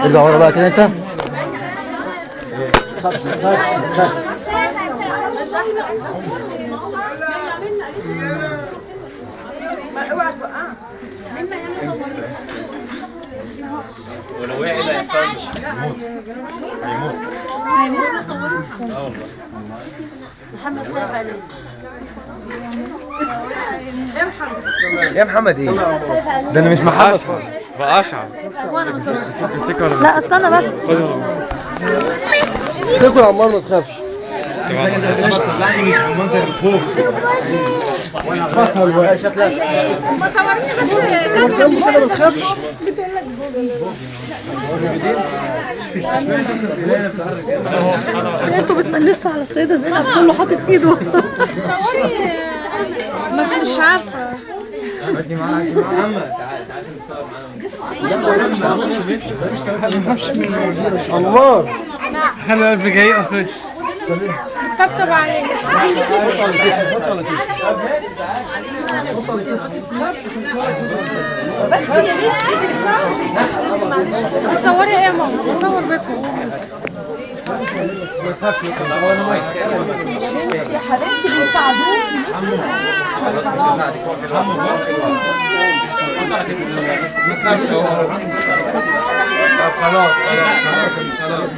ارجع ورا بقى كده انت. ما تخافش ما تخافش ما تخافش. اوعى توقعها. ولو وقع اللي هيحصل؟ هيموت هيموت هيموت. اه والله محمد خايف عليك. يا محمد يا محمد ايه ده؟ انا مش محمد بقى اشعر. لا استنى بس. تاكل يا عمار ما تخافش. شكلك ما صورني بس كده ما تخافش. انتوا بتملسوا على السيدة زينب كله حاطط ايده. ما مش عارفة. عمار خلي قلبي جاي اخش. طبطب عليك. بس يا ريت بتصوري ايه يا ماما؟ بصور بيتهم. يا حبيبتي بيساعدوكي. طب خلاص خلاص خلاص.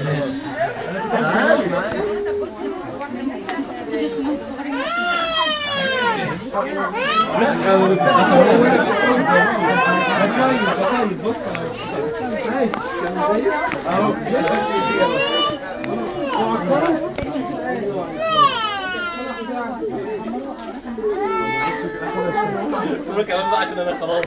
كمان بقى عشان انا خلاص.